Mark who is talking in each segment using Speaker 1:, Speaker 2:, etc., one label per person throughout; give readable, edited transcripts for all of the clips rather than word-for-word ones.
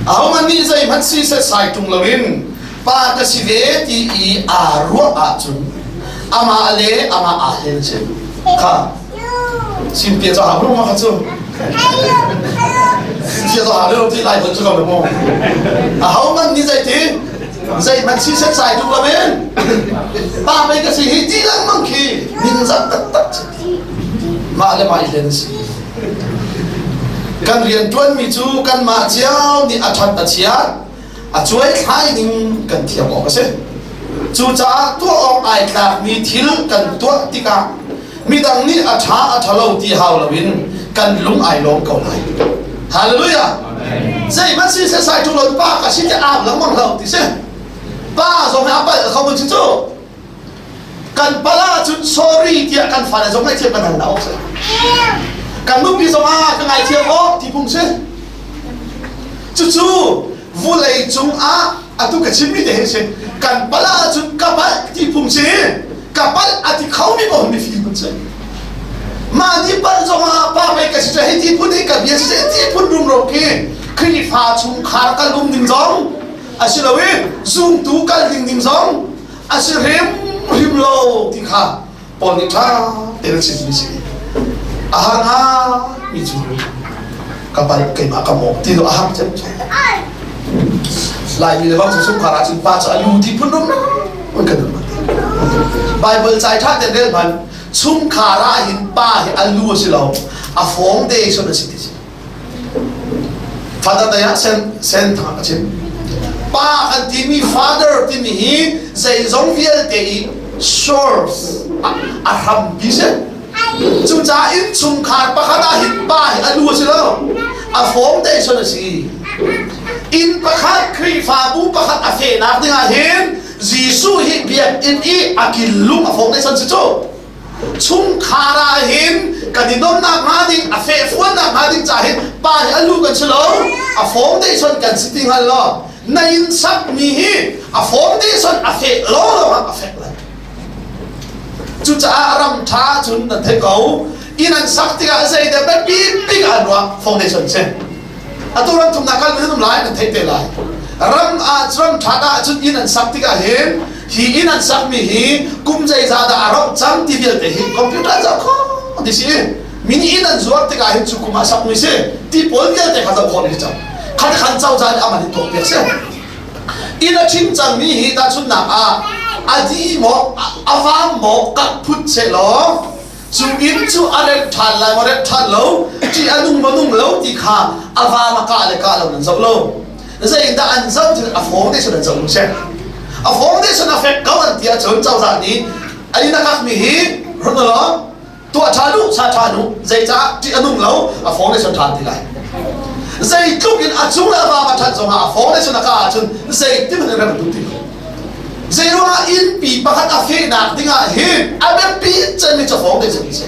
Speaker 1: Ahohmanh nih zeihmanh si setsai ṭung loin pa ka si ve ti i aa ruah ahcun amah le amah aa hlen si. Kha simpia cu hau ma kha cu simpia cu hau lo ti lai hon cu ko mu. Ahohmanh nih zeiti zeihmanh si setsai ṭung loin pa pei ka si hi ti lengmang khi ningzak taktak si. Mah le mah i hlen si. Kan rianṭuanmi cu kanmah cio nih a ṭhat a chiat, a cuaithlai ning kan thiam awk a si. Cucaah tuah awk ai tlakmi thil kan tuah tikah midang nih a ṭha a ṭhalo ti hau loin kan lung ai lawm ko lai. Hallelujah! Zeihmanh si setsai ṭung lo pa ka si ti aam lengmang lo ti si. Pa zong hi a palh kho mun si cu. Kan pal ahcun sorry tiah kan fale zong ngaihthiam kan hal hna awk si. Kan nupi zong ah ka ngaithiam awk ti phung si. Cucu vulei cung ah atu ka chimmi te hi si. Kan pal ahcun ka palh ti phung si. Ka palh a ti khomi paoh mifim an si. Mah ni palh zong ah pa pei ka si cu hei ti phun hi ka bia si ti phun rumro khi Khrihfa chungkhar kal um ding zong a si lo i zumtu kal ding ding zong a si hrimhrim lo ti kha Paul nih ṭha tein a chimmi si. A har ngaimi cu ka palh keimah ka mawh ti a har cem Laimi le bang cu chungkhar ahcun pa cu a lu ti phun rum un kan um. Bible cai ṭha tein rel hmanh chungkhar ah hin pa hi a lu a si lo a foundation a si ti si. Father Day ah sen sen thang a chim. Pa kan timi father timi hi zeizong vialte i source a hrampi si. Cucaah innchungkhar pakhat ah hin pa hi a lu a si lo. A foundation a si. Inn pakhat Khrihfabu pakhat a fehnak dingah hin Jesuh hi biakinn i a killung a foundation si cu. Chungkhar ah hin kan i donnak hnga ding a fehfuannak hnga ding ca hin pa hi a lu kan si lo a foundation kan si ti hngal lo na inn sakmi hi a foundation a feh lo lo ah a fek lai cucaah ram ṭha cun nan theih ko inn an sak tikah zeidah biapi bik ah an ruah foundation si atu ram thumnak kal nan um lai nan theih te lai ram ah ram ṭha ah cun inn an sak tikah hin hi inn an sakmi hi kum zeizah dah a rauh cang ti vialte hi computer zoh khawh ti si min inn an zuar tikah hin cu kum ah sakmi si ti pawl vialte kha zoh khawh ni cang khat khan cozah nih aman in tuak piak si inn a ṭhing cangmi hi tahchunhnak ah a di maw a vam maw kak phut seh law cu inn cu a remh ṭhan lai maw remh ṭhan lo ṭih a nung maw nung lo ti kha a vam a kah le kah lo nan zoh lo zeidah an zoh cu a foundation an zoh lu seh a foundation a fek ko an ti ahcun cozah nih a inn a kakmi hi run law tuah ṭha nu sa ṭha nu zeicah ṭih a nung lo a foundation ṭhan ti lai zeitluk in a cung le a vam a ṭhat zongah a foundation a kah ahcun zeitin hmanh in rem an duh ti lo Zeiruangah innpi pakhat a fehnak dingah hin a biapi cemmi cu foundation hi si.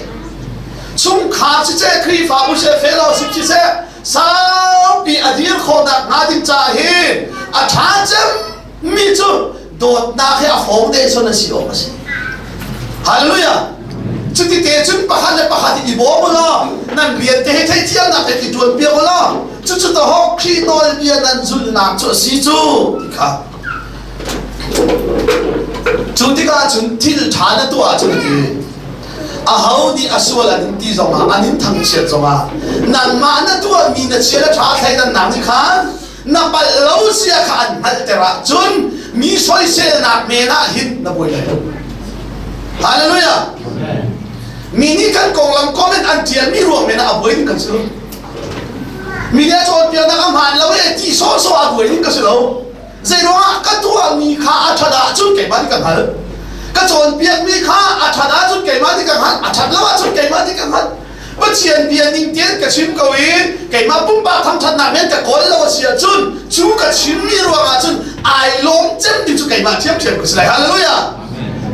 Speaker 1: Chungkhar siseh, Khrihfabu siseh, fellowship siseh, saupi a dir khawhnak hnga ding caah hin a ṭha cemmi cu dawtnak hi a foundation a si awk a si. Hallelujah! Cuti te cun pakhat le pakhat i bawm u law nan rian te hi theithiamnak he i ṭuan piak u law cucu tahawk Khrih nawlbia nan zulhnak cu a si cu ti kha Cu tikah cun thil ṭha na tuah ahcun a ti. Aho nih a sual an in ti zongah an in thangchiat zongah nangmah na tuahmi na chia le ṭha thleidannak nih khan na palh lo sia kha an hngalhter ahcun mi soiselnak men ah hin na buai lai lo. Hallelujah! Mi nih kan konglam comment an ṭialmi ruang men ah a buai ding kan si lo. Mi nih a cawnpiaknak a hmaan lo e ti sawhsawh a buai ding ka si lo. Zeiruangah ka tuahmi kha a ṭhat ahcun keimah nih ka hngalh. Ka cawnpiakmi kha a ṭhat ahcun keimah nih ka hngalh. A ṭhat lo ahcun keimah nih ka hngalh. Pathian bia ning tein ka chim ko i keimah pumpak thangṭhatnak men ka kawl lo a si ahcun cu ka chimmi ruangah cun ai lawm cem ding cu keimah ṭhiamṭhiam ka si lai. Hallelujah!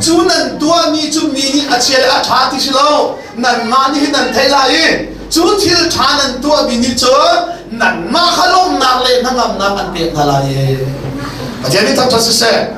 Speaker 1: Cu nan tuahmi cu mi nih a chia le a ṭha ti si lo. Nanmah nih hin nan theih lai i cu thil ṭha nan tuahmi nih cun nanmah kha lawmnak le hnangamnak an pek hna lai i Pathian nih thangṭhat siseh.